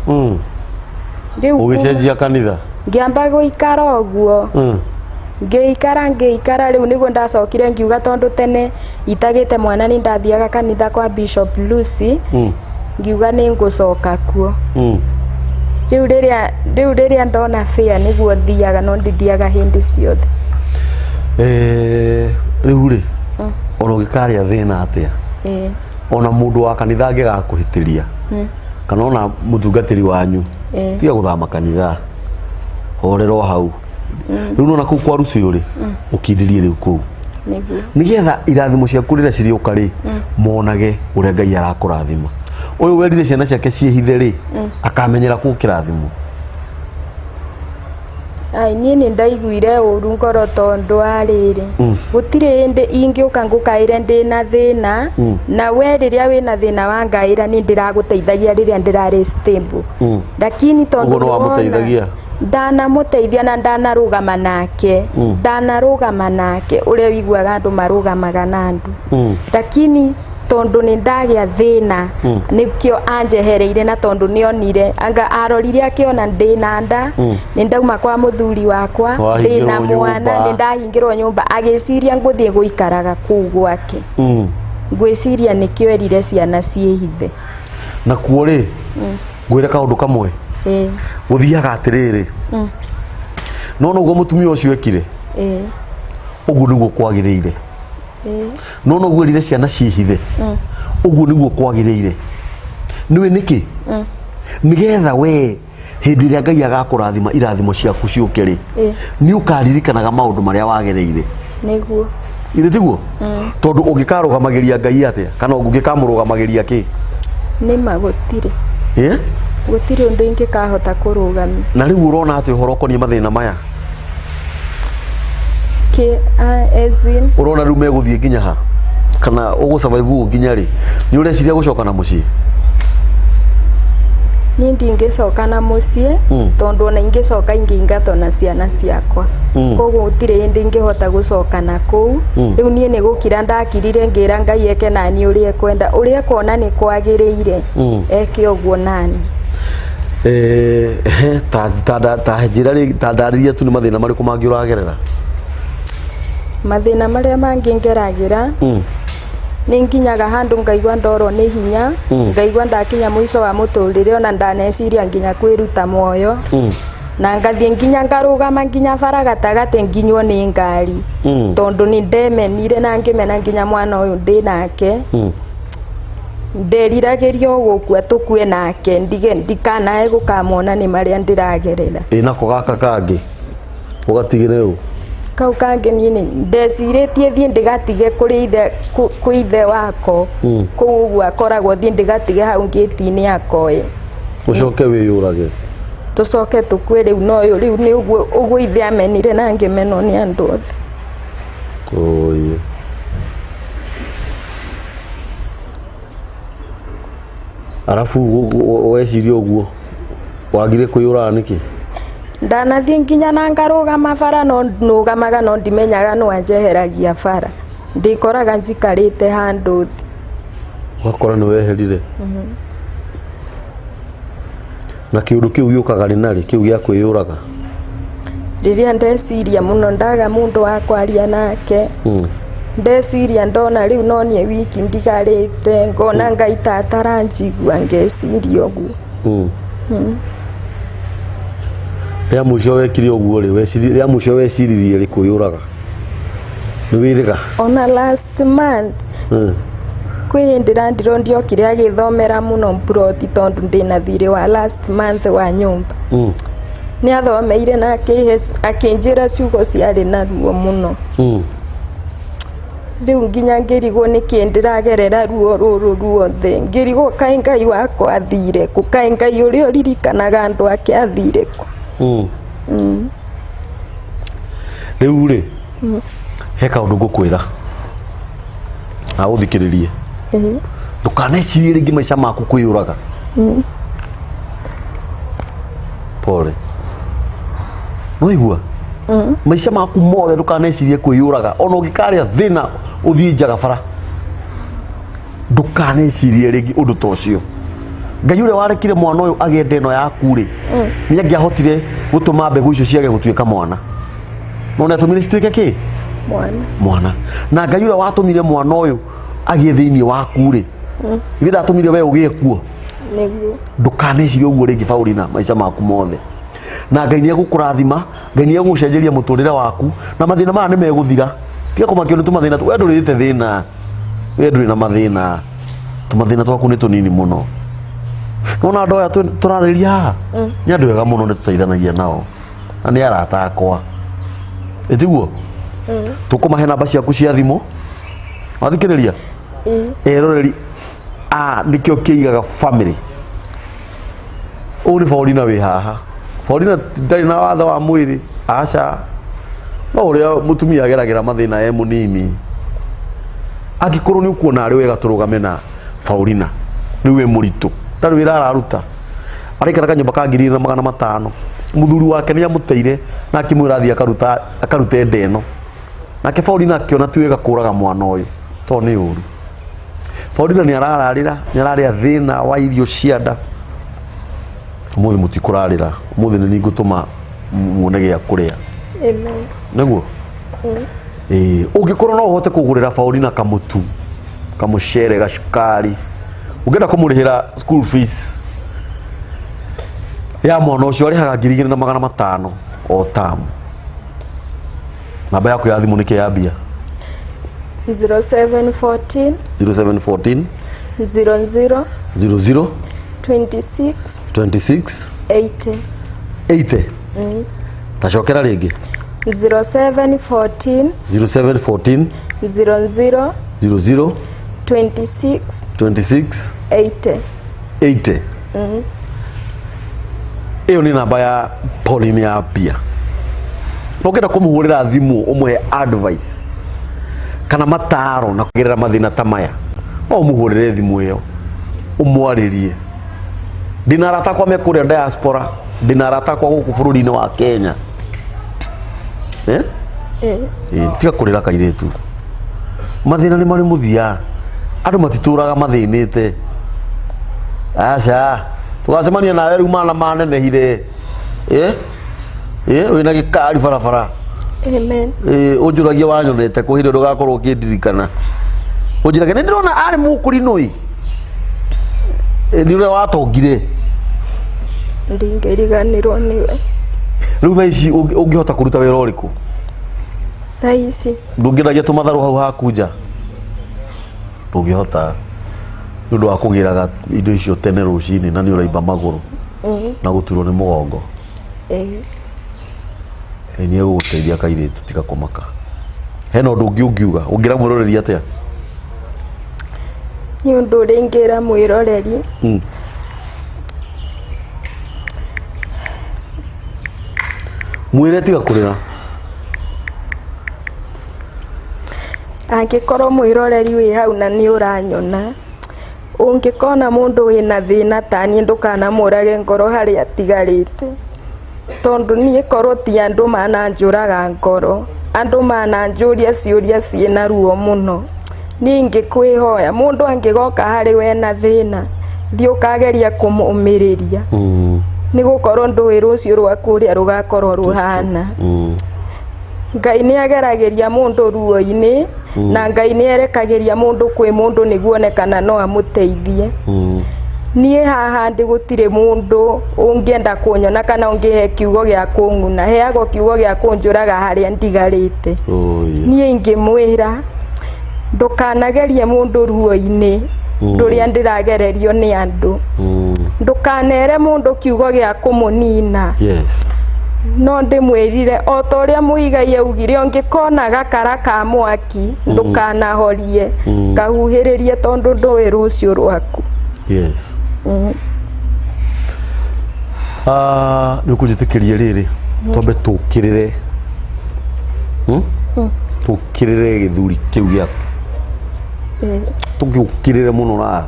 Rĩu Ũgĩcenjia kanitha? Ngĩamba gũikara ũguo. Ngĩikara, ngĩikara, rĩu nĩguo ndacokire ngiuga, tondũ tene itagĩte mwana nĩ ndathiaga kanitha kwa Bishop Lucy, ngiuga nĩ ngũcoka kuo. Rĩu rĩrĩa ndona fare nĩguo thiaga, no ndithiaga hĩndĩ ciothe. Rĩu rĩ, ona ũngĩkarĩa thĩna atĩa, ona mũndũ wa kanitha angĩgakũhĩtĩria, kana ona mũtungatĩri wanyu, tiga gũthama kanitha, horera o hau. Rĩu nona kũu kwa Rucio rĩ, ũkindirie rĩu kũu, Nĩguo. Nĩgetha irathimo ciaku rĩrĩa cirĩũka rĩ, monage ũrĩa Ngai arakũrathima. Ũyũ werire ciana ciake ciĩhithe rĩ, akamenyera kũu kĩrathimo. Ai, niĩ nĩ ndaiguire ũru ngoro, tondũ wa rĩrĩ, gũtirĩ hĩndĩ ingĩũka ngũkaĩre ndĩna thĩna, na we rĩrĩa wĩna thĩna wangaĩra nĩ ndĩragũteithagia rĩrĩa ndĩrarĩ stable, lakini tondũ Ũguo nĩ nĩwona- wamũteithagia? Ndanamũteithia na ndanarũgama nake, ndanarũgama nake ũrĩa ũiguaga andũ marũgamaga na andũ, lakini tondũ nĩ ndagĩa thĩna nĩkĩo anjehereire, na tondũ nĩonire anga arorire akĩona ndĩna nda, nĩ ndauma kwa mũthuri wakwa, Wahingĩrwo ndĩna mwana, nyũmba. nĩ ndahingĩrwo nyũmba, agĩciria ngũthiĩ gũikaraga kũu gwake. Ngwĩciria nĩkĩo erire ciana ciĩhithe. Na kuo rĩ, ngwĩre kaũndũ kamwe. Gũthiaga atĩrĩrĩ, no noguo mũtumia ũcio ekire, ũguo nĩguo kwagĩrĩire. No noguo erire ciana ciĩhithe, ũguo nĩguo kwagĩrĩire. Nĩwe nĩkĩ? Nĩgetha we hĩndĩ ĩrĩa Ngai agakũrathima, irathimo ciaku ciũke rĩ, nĩ ũkaririkanaga maũndũ marĩa wagereire. Nĩguo. Ithe tiguo tondu ũngĩkarũgamagĩria Ngai atĩa kana ũngĩkamũrũgamagĩria kĩ? Nĩma gũtirĩ. Eh? Gũtirĩ ũndũ ingĩkahota kũrũgamia. Na rĩu ũrona atĩ ũhoro ũkoniĩ mathĩna maya? Kĩ as in? Ũrona rĩu megũthiĩ nginya ha? Kana ũgũ survive ũguo nginya rĩ? Nĩ ũreciria gũcoka na mũciĩ? Niĩ ndingĩcoka na mũciĩ tondũ ona ingĩcoka ingĩingatwo na ciana ciakwa. Koguo gũtirĩ hĩndĩ ingĩhota gũcoka na kũu. Rĩu niĩ nĩ gũkira ndakirire ngĩra Ngai eke nani ũrĩa ekwenda, ũrĩa ekuona nĩ kwagĩrĩire eke ũguo nani. Ta njĩra rĩ, ta ndarĩria tu nĩ mathĩna marĩkũ mangĩ ũragerera? Mathĩna marĩa mangĩ ngeragĩra nĩ nginyaga handũ ngaigua ndorwo nĩ hinya, ngaigua ndakinya mũico wa mũtũrĩre, ona ndaneciria nginya kwĩruta muoyo, na ngathiĩ nginya ngarũgama nginya bara gatagatĩ nginywo nĩ ngari, tondũ nĩ ndemenire na ngĩmena nginya mwana ũyũ ndĩ nake. Nderiragĩria gũkua tũkue nake, ndige ndikanae gũkamona nĩ marĩa ndĩragerera. Ĩ nako gaka kangĩ ũgatigĩre ũ? Kau kangĩ niĩ nĩ ndecirĩtie thiĩ ndĩgatige kũrĩ ithe, kwĩ ithe wako kũu ũguo akoragwo, thiĩ ndĩgatige hau ngĩti-inĩ akoe. Ũcoke wĩyũrage. Tũcoke tũkue rĩu no ũyũ rĩu nĩ ũguo ũguo ithe amenire na ngĩmenwo nĩ andũ othe. Oye. Arabu weciria ũguo wagire kwĩyũraga nĩkĩ? Ndanathiĩ nginya na ngarũgama bara, no nũgamaga no ndimenyaga no anjeheragia bara, ndĩkoraga njikarĩte handũ thĩ. Ũgakora nĩ weherire. Na kĩũndũ kĩu gĩũkaga rĩ na rĩ kĩu gĩa kwĩyũraga? Rĩrĩa ndeciria mũno ndaga mũndũ wa kwaria nake, ndeciria ndona rĩu no niĩ wiki ndigarĩte, ngona Ngai ta ataranjigua, ngeciria ũguo. Rĩa mũico wekire ũguo rĩ, rĩa mũico weciririe rĩ kwĩyũraga? Nĩ wĩrĩga? Ona last month kwĩ hĩndĩ randirwo ndiokire agĩthomera mũno mburoti tondũ ndĩna thirĩ wa last month wa nyũmba. Nĩ athomeire na akĩnjĩra ciugo ciarĩ na ruo mũno. Rĩu nginya ngĩrigwo nĩkĩ ndĩragerera ruo rũrũ ruothe, ngĩrigwo kaĩ Ngai wakwa athire kũ, kaĩ Ngai ũrĩa ũririkanaga andũ ake athire kũ. Rĩu rĩ, he kaũndũ ngũkwĩra na ũthikĩrĩrie. Ndũkanecirie rĩngĩ maica maku kwĩyũraga. Pole. Nĩwaigua? Maica maku mothe ndũkanecirie kwĩyũraga, ona ũngĩkarĩa thĩna ũthiĩ njaga bara, ndũkanecirie rĩngĩ ũndũ ta ũcio. Ngai ũrĩa warekire mwana ũyũ agĩe nda ĩno yaku rĩ, nĩ angĩahotire gũtũma mbegũ icio ciage gũtuĩka mwana, no nĩ atũmire cituĩke kĩ? Mwana. Mwana. Na Ngai ũrĩa watũmire mwana ũyũ agĩe thĩinĩ waku rĩ, ithe ndatũmire we ũgĩe kuo? Nĩguo. Ndũkanecirie ũguo rĩngĩ Paulina maica maku mothe. Na Ngai nĩ egũkũrathima, Ngai nĩ egũgũcenjeria mũtũrĩre waku, na mathĩna maya nĩ megũthira. Tiga kũmakio nĩ tũmathĩna, we ndũrĩte thĩna, we ndũrĩ na mathĩna, tũmathĩna twaku nĩ tũnini mũno. Nĩwona andũ aya tũrarĩria haha nĩ andũ ega mũno, nĩ tũteithanagia nao na nĩ arata akwa, ĩtiguo? Tũkũmahe namba ciaku cia thimũ, wathikĩrĩria? Eroreri a nĩkĩo kĩigaga family. Ũyũ nĩ Paulina wĩ haha. Paulina ndarĩ na wathe wa mwĩrĩ, aca, no ũrĩa mũtumia ageragĩra mathĩna e mũnini. Angĩkorwo nĩ ũkuona arĩ wega tũrũgame na Paulina, rĩu wĩ mũritũ, ndarĩ wĩra araruta, araikara kanyũmba ka 2500. Mũthuri wake nĩ amũteire na akĩmwĩra athiĩ akarute nda ĩno. Nake Paulina akĩona ti wega kũraga mwana ũyũ tondũ nĩ ũru. Paulina nĩ arararĩra, nĩ ararĩa thĩna wa irio cia nda. Ũmũthĩ mũtikũrarĩra, ũmũthĩ nĩ ngũtũma muone gĩa kũrĩa. Amen. Nĩguo? Ĩĩ, ũngĩkorwo no ũhote kũgũrĩra Paulina kamũtu, kamũcere, gacukari, ũngĩenda kũmũrĩhĩra school fees ya mwana ũcio, arĩhaga 2500 o tamu. Namba yaku ya thimũ nĩ kĩ yambia? 0714 0714 00 00 26 26 80. 80. Tacokera rĩngĩ. 0714 0714 00 00 26 26 80. 80. Ĩyo nĩ namba ya Pauline ya mbia. Na ũngĩenda kũmũhũrĩra thimũ ũmũhe advice kana mataro na kũgerera mathĩna ta maya, no ũmũhũrĩre thimũ ĩyo ũmwarĩrie. Ndĩna arata akwa me kũrĩa diaspora, ndĩna arata akwa gũkũ bũrũri-inĩ wa Kenya. Eh? Eh. Ĩ, tiga kũrĩra kairĩtu, mathĩna nĩ marĩ mũthia, andũ matitũraga mathĩnĩte. Aca tũgacemania nawe rĩu mana manenehire. Ĩ ĩ wĩna gĩkari barabara. Amen. Ĩ, ũnjũragie wanyonete kũ hĩndĩ ndũgakorwo ũkĩndirikana, ũnjĩrage nĩ ndĩrona arĩ mũkũrinũ ĩ. Ĩ, nĩ ũrĩa watongire. Ndingĩriganĩrwo nĩwe. Rĩu thaa ici ũngĩhota kũruta wĩra ũrĩkũ? Thaa ici? Ndũngĩendagia tũmatharũ hau haku nja? Ndũngĩhota nĩ ũndũ wa kũgĩraga indo icio tene rũcinĩ na nĩ ũraimba magũrũ na gũturwo nĩ mũgongo. Eh. Ngai nĩ egũgũteithia kairĩtu, tiga kũmaka. Hena ũndũ ũngĩ ũngiuga, ũngĩra mwĩroreri atĩa? Nĩ ũndũ ũrĩa ingĩra mwĩroreri, Mwĩre tiga kũrĩra. Angĩkorwo mwĩroreri wĩ hau na nĩ ũranyona, ũngĩkona mũndũ wĩna thĩna ta niĩ, ndũkanamũrage ngoro harĩa atigarĩte, tondũ niĩ korwo ti andũ mananjũraga ngoro, andũ mananjũria ciũria ciĩna ruo mũno. Niĩ ingĩkwĩhoya, mũndũ angĩgoka harĩ we na thĩna, thiĩ ũkageria kũmũmĩrĩria, nĩ gũkorwo ndũĩ rũciũ rwaku ũrĩa rũgakorwo rũhana. Ngai nĩ ageragĩria mũndũ ruo-inĩ, na Ngai nĩ erekagĩria mũndũ kwĩ mũndũ nĩguo one kana no amũteithie. Niĩ haha ndĩ gũtirĩ mũndũ ũngĩenda kũnyona kana ũngĩhe kiugo gĩa kũng'una, heagwo kiugo gĩa kũnjũraga harĩa ndigarĩte. Oh, yeah. Niĩ ingĩmwĩra ndũkanagerie mũndũ ruo-inĩ rũrĩa ndĩragererio nĩ andũ, ndũkanere mũndũ kiugo gĩa kũmũnina. No ndĩmwĩrire o ta ũrĩa Mũigai augire, ũngĩkona gakara ka mwaki ndũkanahorie, kahuhĩrĩrie, tondũ ndũĩ rũciũ rwaku. Yes. Ah, nĩ ũkũnjĩtĩkĩria rĩrĩ twambe tũkĩrĩre, Tũkĩrĩre gĩthuri kĩu gĩaku. Tũgĩũkĩrĩre mũno na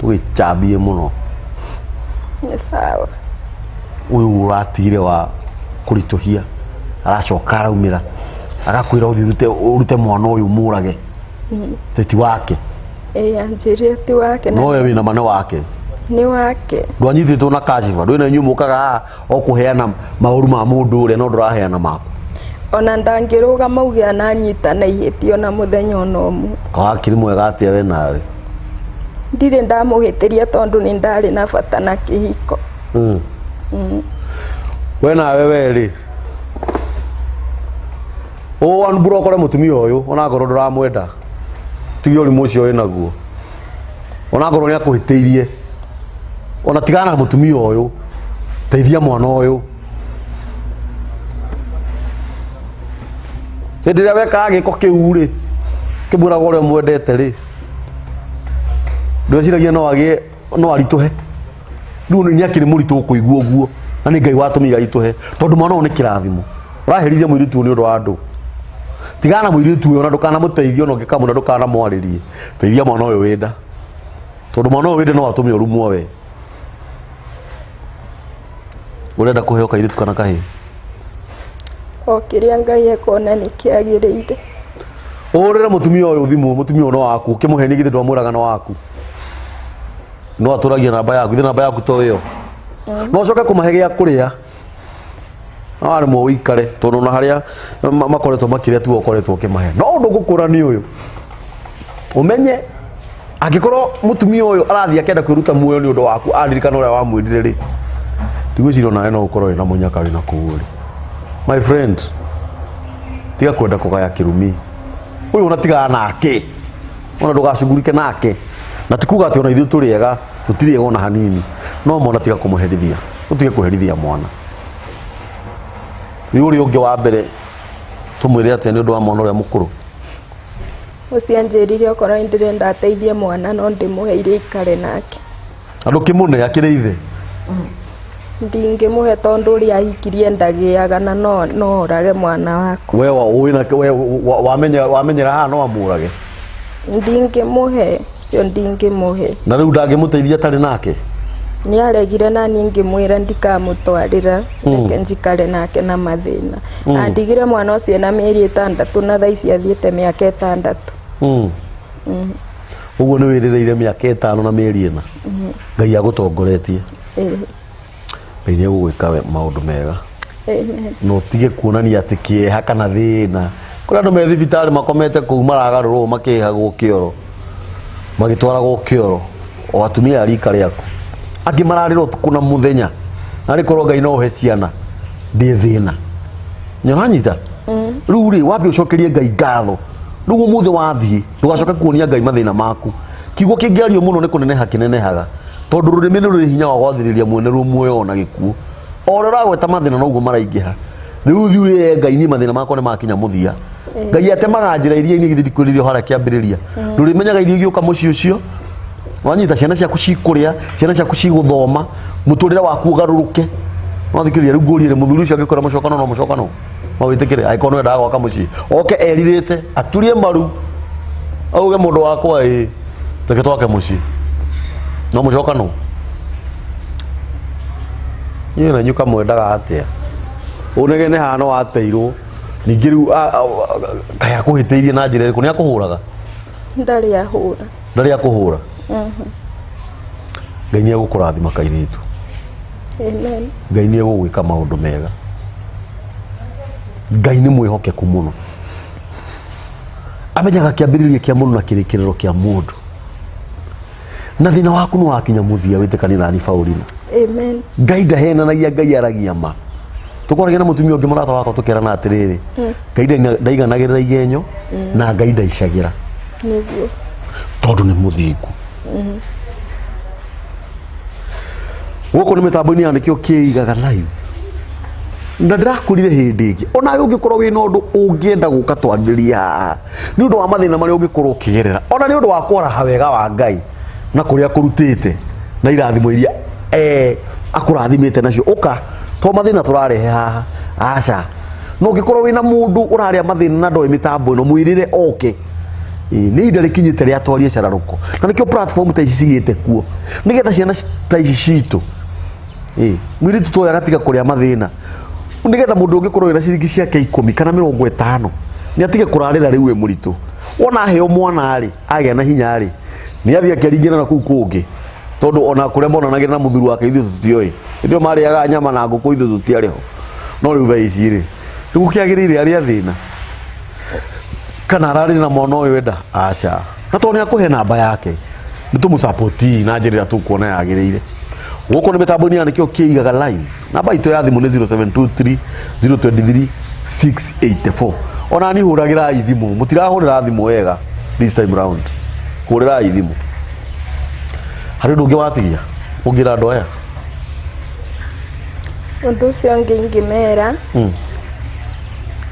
tũgĩcambie mũno. Nĩ sawa. Ũyũ ũratigire wa kũritũhia aracoka araumĩra agakwĩra ũthiĩ ũrute mwana ũyũ mũrage teti wake. Ĩ, anjĩrire ti wake na No we wĩna ma nĩ wake? Nĩ wake. Ndwanyitĩtwo na kashiba ndwĩna inyuĩ mũkaga haha o kũheana maũru ma mũndũ ũrĩa, no ndũraheana maku. Ona ndangĩrũgama uge ananyita na ihĩtia ona mũthenya ona ũmwe. Kawakiri mwega atĩa we nawe? Ndirĩ ndamũhĩtĩria tondũ nĩ ndarĩ na bata na kĩhiko. We nawe werĩ ũambura ũkore mũtumia ũyũ, onakorwo ndũramwenda, tiga ũrimũ ũcio wĩnaguo, onakorwo nĩ akũhĩtĩirie, ona tigana na mũtumia ũyũ, teithia mwana ũyũ. Hĩndĩ ĩrĩa wekaga gĩko kĩu rĩ, kĩmwĩraga ũrĩa mwendete rĩ, ndweciragia no agĩe no aritũhe? Rĩu nĩ akĩrĩ mũritũ ũkũigua ũguo, na nĩ Ngai watũmire aritũhe, tondũ mwana ũyũ nĩ kĩrathimo. Ũraherithia mũirĩtu ũyũ nĩ ũndũ wa andũ. Tigana na mũirĩtu ũyũ, ona ndũkanamũteithie, ona ũngĩkamwona ndũkanamwarĩrie. Teithia mwana ũyũ wĩnda, tondũ mwana ũyũ wĩnda no atũme ũrumwo. We ũrenda kũheo kairĩtu kana kahĩĩ? O kĩrĩa Ngai ekuona nĩ kĩagĩrĩire. Ũhũrĩre mũtumia ũyũ thimũ. Mũtumia ũyũ no waku, ũkĩmũhenia githĩ ndwamwĩraga no waku? No atũragia namba yaku, ithe namba yaku to ĩyo. No ũcoke kũmahe gĩa kũrĩa, no aremwo ũikare, tondũ ona harĩa makoretwo makĩrĩa tu ũkoretwo ũkĩmahe. No ũndũ ngũkũra nĩ ũyũ, ũmenye angĩkorwo mũtumia ũyũ arathiĩ akĩenda kwĩruta muoyo nĩ ũndũ waku, aririkana ũrĩa wamwĩrire rĩ, ndigwĩciria onawe no ũkorwo wĩna mũnyaka wĩna kũu rĩ. My friend, tiga kwenda kũgaya kĩrumi. Ũyũ ona tigana nake, ona ndũgacugurike nake. Na ti kuga atĩ ona ithuĩ tũrĩ ega, tũtirĩ ega ona hanini, no mwana tiga kũmũherithia, ũtige kũherithia mwana. Rĩu ũrĩa ũngĩ wa mbere tũmwĩre atĩa nĩ ũndũ wa mwana ũrĩa mũkũrũ? Ũcio anjĩrire okorwo nĩndĩrenda ateithie mwana no ndĩmũhe irio ikare nake. Andũ kĩmũne akĩrĩ ithe. Ndingĩmũhe tondũ ũrĩa ahikirie ndagĩaga na no orage mwana wakwa. We wĩna we wamenya wamenyera haha no amũrage. Ndingĩmũhe, ũcio ndingĩmũhe. Na rĩu ndangĩmũteithia atarĩ nake. Nĩ aregire na niĩ ngĩmwĩra ndikamũtwarĩra, reke njikare nake na mathĩna. Andigire mwana ũcio na mĩeri 6 na thaa ici athiĩte mĩaka 6. Ũguo nĩ wĩrĩrĩire mĩaka 5 na mĩeri 4. Ngai agũtongoretie. Ngai nĩ egũgwĩka maũndũ mega. Amen. Na ũtige kuonania atĩ kĩeha kana thĩna. Kũrĩ andũ me thibitarĩ makomete kũu maragarũrwo makĩhagwo kĩoro. Magĩtwaragwo kĩoro. O atumia a rika rĩaku. Angĩ mararĩra ũtukũ na mũthenya. Narĩ korwo Ngai no ũhe ciana ndĩ thĩna. Nĩ ũranyita? Rĩu rĩ wambe ũcokerie Ngai ngatho. Rĩu ũmũthĩ wathiĩ ndũgacoke kuonia Ngai mathĩna maku. Kiugo kĩngĩario mũno nĩ kũneneha kĩnenehaga. Tondũ rũrĩmĩ nĩ rũrĩ hinya wa gwathĩrĩria mwene ruo muoyo ona gĩkuũ. O ũrĩa ũragweta mathĩna noguo maraingĩha. Rĩu thiĩ wĩre Ngai niĩ mathĩna makwa nĩ makinya mũthia. Ngai atemaga njĩra iria-inĩ githĩ ndikwĩrire harĩa kĩambĩrĩria. Ndũrĩmenyaga irio igĩũka mũciĩ ũcio. Wanyita ciana ciaku cikũrĩa, ciana ciaku cigũthoma, mũtũrĩre waku ũgarũrũke. No thikĩrĩria rĩu ngũrie rĩ mũthuri ũcio angĩkwĩra mũcokano no mũcokano. No wĩtĩkĩre angĩkorwo nĩ wendaga gwaka mũciĩ. Oke erirĩte, aturie maru. Auge mũndũ wakwa ĩ, reke twake mũciĩ. No mũcokano. Inyuĩ na inyuĩ kamwendaga atĩa? Ũnegene haha no wateirwo. Ningĩ rĩu kaĩ akũhĩtĩirie na njĩra ĩrĩkũ? Nĩ akũhũraga? Ndarĩ ahũra. Ndarĩ akũhũra? Ngai nĩ egũkũrathima kairĩtu. Amen. Ngai nĩ egũgwĩka maũndũ mega. Ngai nĩ mwĩhokeku mũno. Amenyaga kĩambĩrĩria kĩa mũndũ na kĩrĩkĩrĩro kĩa mũndũ. Na thĩna waku nĩ wakinya mũthia wĩtĩkanie na niĩ Paulina. Amen. Ngai ndahenanagia, Ngai aragia ma. Tũkwaragia na mũtumia ũngĩ mũrata wakwa tũkerana atĩrĩrĩ, Ngai ndaiganagĩrĩra igenyo na Ngai ndaicagĩra. Nĩguo. Tondũ nĩ mũthingu. Gũkũ nĩ mĩtambo-inĩ ya nĩkĩo kĩigaga live. Na ndĩrakwĩrire hĩndĩ ĩngĩ onawe ũngĩkorwo wĩna ũndũ ũngĩenda gũka twarĩrĩria haha nĩ ũndũ wa mathĩna marĩa ũngĩkorwo ũkĩgerera ona nĩ ũndũ wa kwaraha wega wa Ngai na kũrĩa kũrutĩte na irathimo iria akũrathimĩte nacio ũka to mathĩna tũrarehe haha aca. No ũngĩkorwo wĩna mũndũ ũrarĩa mathĩna na ndoĩ mĩtambo ĩno mwĩrĩre oke. Nĩ ihinda rĩkinyĩte rĩa twarie cararũko na nĩkĩo platform ta ici cigĩte kuo nĩgetha ciana ta ici citũ mũirĩtu ta ũyũ agatiga kũrĩa mathĩna nĩgetha mũndũ ũngĩkorwo wĩna ciringi ciake 10 kana 50 nĩ atige kũrarĩra rĩu wĩ mũritũ. Wona aheo mwana rĩ agĩa na hinya rĩ nĩ athiĩ akĩringĩra na kũu kũngĩ tondũ ona kũrĩa monanagĩra na mũthuri wake ithuĩ tũtioĩ. Hĩndĩ ĩyo marĩaga nyama na ngũkũ ithuĩ tũtiarĩ ho. No rĩu thaa ici rĩ rĩu gũkĩagĩrĩire arĩa thĩna kana ararĩ na mwana ũyũ enda aca. Na tondũ nĩ akũhe namba yake nĩ tũmũsapoti na njĩra ĩrĩa tũkuona yagĩrĩire. Gũkũ nĩ mĩtambo-inĩ ya nĩkĩo kĩigaga live. Namba itũ ya thimũ nĩ 0723 023 684. Ona niĩ hũragĩrai thimũ, mũtirahũrĩra thimũ wega this time round. Hũrĩrai thimũ. Harĩ ũndũ ũngĩ watigia ũngĩra andũ aya? Ũndũ ũcio ũngĩ ingĩmera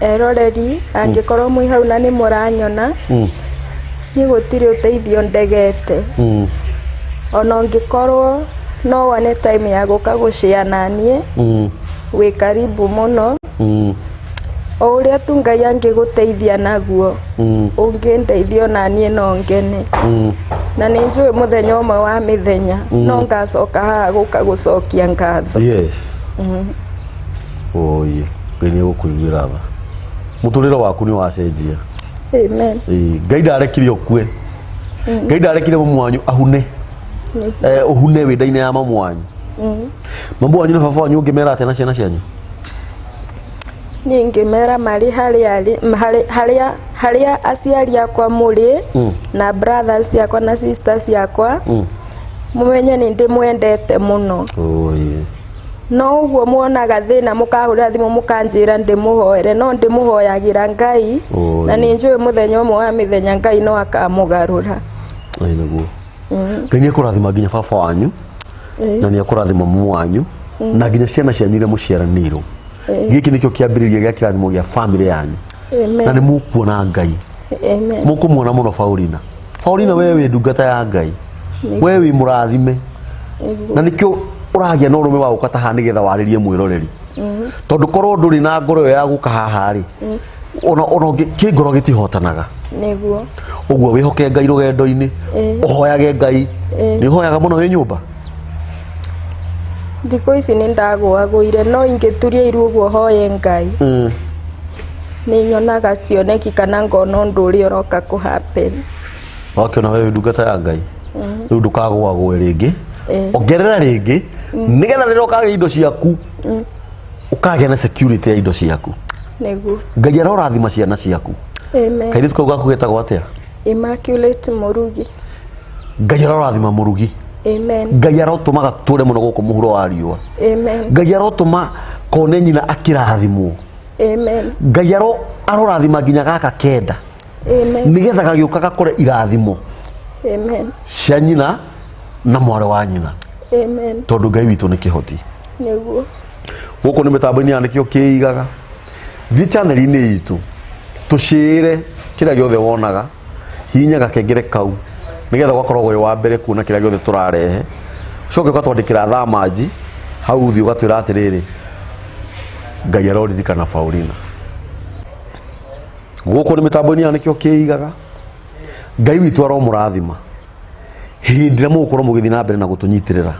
eroreri angĩkorwo mwĩ hau na nĩ mũranyona niĩ gũtirĩ ũteithio ndegete. Ona ũngĩkorwo no wone time ya gũka gũcĩa naniĩ wĩ karibu mũno. O ũrĩa tu Ngai angĩgũteithia naguo ũngĩndeithia ona niĩ no ngene. Na nĩ njũĩ mũthenya ũmwe wa mĩthenya no ngacoka haha gũka gũcokia ngatho. Yes. Oye, Ngai nĩ egũkũiguĩra tha. Mũtũrĩre waku nĩ wacenjia. Amen. Ngai ndarekire ũkue. Ngai ndarekire mamu wanyu ahune. Ũhune wĩ nda-inĩ ya mamu wanyu. Mamu wanyu na baba wanyu ũngĩmera atĩa na ciana cianyu? Niĩ ingĩmera marĩ harĩa harĩa aciari akwa mũrĩ na brothers ciakwa na sisters ciakwa mũmenye nĩ ndĩmwendete mũno. Oye. No ũguo muonaga thĩna mũkahũrĩra thimũ mũkanjĩra ndĩmũhoere no ndĩmũhoyagĩra Ngai na nĩ njũĩ mũthenya ũmwe wa mĩthenya Ngai no akamũgarũra. Ĩĩ nĩguo. Ngai nĩ ekũrathima nginya baba wanyu na nĩ ekũrathima mamu wanyu na nginya ciana cianyu iria mũciaranĩirwo. Gĩkĩ nĩkĩo kĩambĩrĩria gĩa kĩrathimo gĩa family yanyu na nĩ Amen. mũkuona Ngai. Amen. Mũkũmuona mũno Paulina. Paulina, we wĩ ndungata ya Ngai, we wĩ mũrathime. Nĩguo. Na nĩkĩo ũragĩa na ũrũme wa gũka ta haha nĩgetha warĩrie mwĩroreri, tondũ korwo ndũrĩ na ngoro ĩyo ya gũka haha rĩ, ona kĩngoro gĩtihotanaga. Nĩguo. Ũguo wĩhoke Ngai rũgendo-inĩ, ũhoyage Ngai. Nĩ ũhoyaga mũno wĩ nyũmba? Thikũ ici nĩ ndagũagũire, no ingĩturia iru ũguo hoye Ngai, nĩ nyonaga cioneki kana ngona ũndũ ũrĩa ũroka kũ happen. Wakĩona we wĩ ndungata ya Ngai, rĩu ndũkagũagũe rĩngĩ. Ongerera rĩngĩ nĩgetha rĩrĩa ũkagĩa indo ciaku, ũkagĩa na security ya indo ciaku. Nĩguo. Ngai arorathima ciana ciaku. Amen. Kairĩtu kau gaku getagwo atĩa? Immaculate Mũrugi. Ngai arorathima Mũrugi. Amen. Ngai arotũma gatũre mũno gũkũ mũhuro wa riũa. Amen. Ngai arotũma kone nyina akĩrathimwo. Amen. Ngai arorathima nginya gaka kenda, Amen. nĩgetha gagĩũka gakore irathimo Amen. cia nyina na mwarĩ wa nyina. Amen. Tondũ Ngai witũ nĩ kĩhoti. Nĩguo. Gũkũ nĩ mĩtambo-inĩ ya nĩkĩo kĩigaga. Thiĩ channel-inĩ itũ, tũcĩre kĩrĩa gĩothe wonaga, hihinya gakengere kau nĩgetha ũgakorwo wĩ wa mbere kuona kĩrĩa gĩothe tũrarehe. Ũcoke ũgatwandĩkĩra thamanji hau thĩ, ũgatwĩra atĩrĩrĩ, Ngai aroririkana Paulina. Gũkũ nĩ mĩtambo-inĩ ya nĩkĩo kĩigaga. Ngai witũ aromũrathima hĩndĩ ĩrĩa mũgũkorwo mũgĩthiĩ na mbere na gũtũnyitĩrĩra.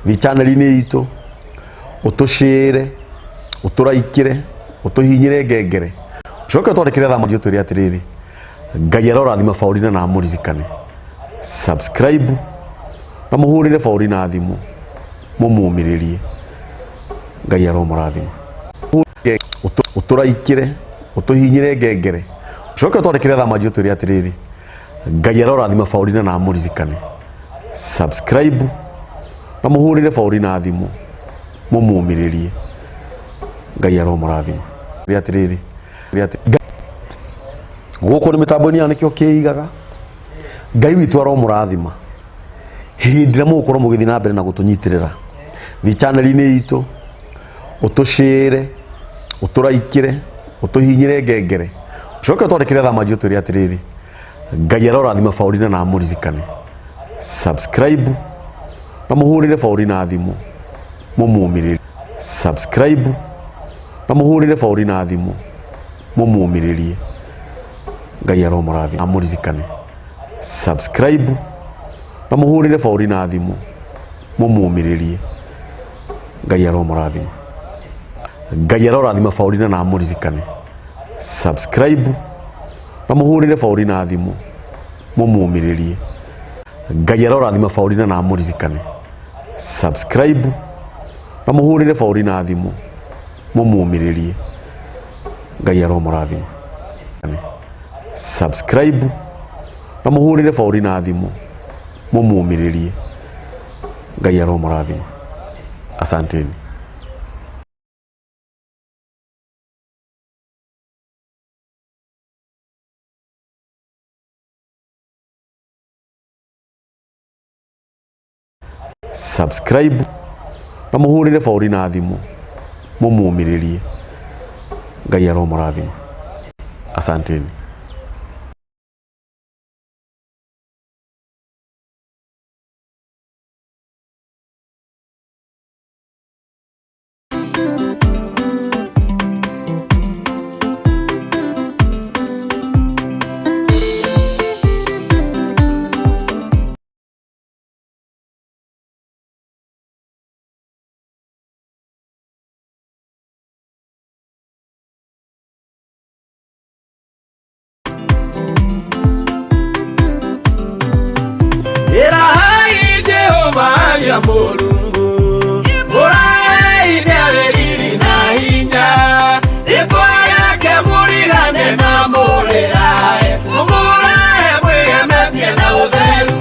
Thiĩ channel-inĩ itũ, ũtũcĩre, ũtũraikĩre, ũtũhihinyĩre ngengere, ũcoke ũtwandĩkĩre thamanji, ũtwĩre atĩrĩrĩ, Ngai arorathima Paulina na amũririkane. Subscribe na mũhũrĩre Paulina thimũ mũmũmĩrĩrie. Ngai aromũrathima. Ũtũraikĩre, ũtũhihinyĩre ngengere, ũcoke ũtwandĩkĩre thamanji, ũtwĩre atĩrĩrĩ, Ngai arorathima Paulina na amũririkane. Subscribe na mũhũrĩre Paulina thimũ mũmũmĩrĩrie. Ngai aromũrathima. Atĩrĩrĩ, gũkũ nĩ mĩtambo-inĩ ya nĩkĩo kĩigaga. Ngai witũ aromũrathima hĩndĩ ĩrĩa mũgũkorwo mũgĩthiĩ na mbere na gũtũnyitĩrĩra. Thiĩ channel-inĩ itũ, ũtũcĩre, ũtũraikĩre, ũtũhihinyĩre ngengere, ũcoke ũtwandĩkĩre thamanji, ũtwĩre atĩrĩrĩ, Ngai arorathima Paulina na amũririkane. Subscribe na mũhũrĩre Paulina thimũ mũmũmĩrĩrie. Subscribe na mũhũrĩre Paulina thimũ mũmũmĩrĩrie. Ngai aromũrathima amũririkane. Subscribe na mũhũrĩre Paulina thimũ mũmũmĩrĩrie. Ngai aromũrathima. Ngai arorathima Paulina na amũririkane. Subscribe na mũhũrĩre Paulina thimũ mũmũmĩrĩrie. Ngai arorathima Paulina na amũririkane. Subscribe na mũhũrĩre Paulina thimũ mũmũmĩrĩrie. Ngai aromũrathima. Subscribe na mũhũrĩre Paulina thimũ mũmũmĩrĩrie. Ngai aromũrathima. Asanteni. Subscribe na mũhũrĩre Paulina thimũ mũmũmĩrĩrie. Ngai aromũrathima. Asanteni. Ĩrahai Jehova aria Mũrungu, mũrahei nĩ arĩ riri na hinya, rĩtwa rĩake mũrigane na mũrĩrahe, mũmũrahe mwĩgemetie na ũtheru.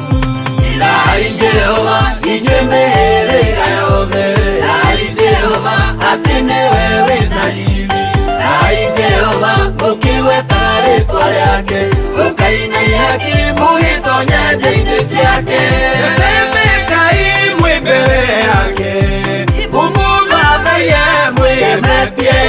Ĩrahai Jehova inyuĩ mĩhĩrĩga yothe, ĩrahai Jehova atĩ nĩwe wĩna riri, ĩrahai Jehova mũkĩgweta rĩtwa rĩake, ũkaina ihaki mũgĩtonya nja-inĩ ciake. Tetemekai mwĩ mbere yake, mũmũthathaiye mwĩgemetie.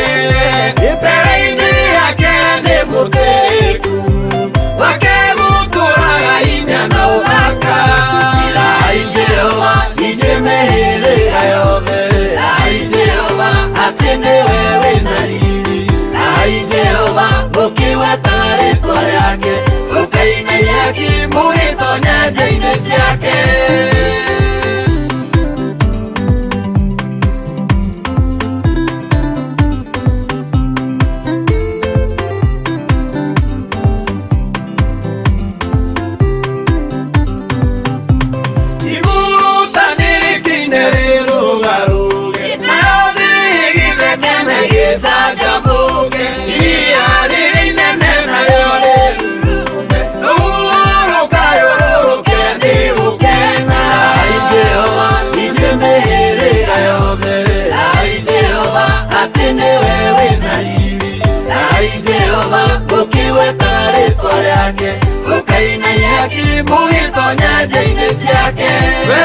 Mũkainainaki mũgĩtonya nja-inĩ ciake. Igũrũ nĩrĩkine rĩrũgarũge, nayo thĩ ĩgĩtheke na ĩgĩcanjamũke. Iria rĩrĩa inene narĩo rĩrurume, rũrũkayũrũrũke nĩ gũkena. Ai Jehova, inyuĩ mĩhĩrĩga yothe, ai Jehova, atĩ nĩwe wĩna riri. Ai Jehova, mũkĩgweta rĩtwa rĩake, mũkainainaki mũgĩtonya nja-inĩ ciake. We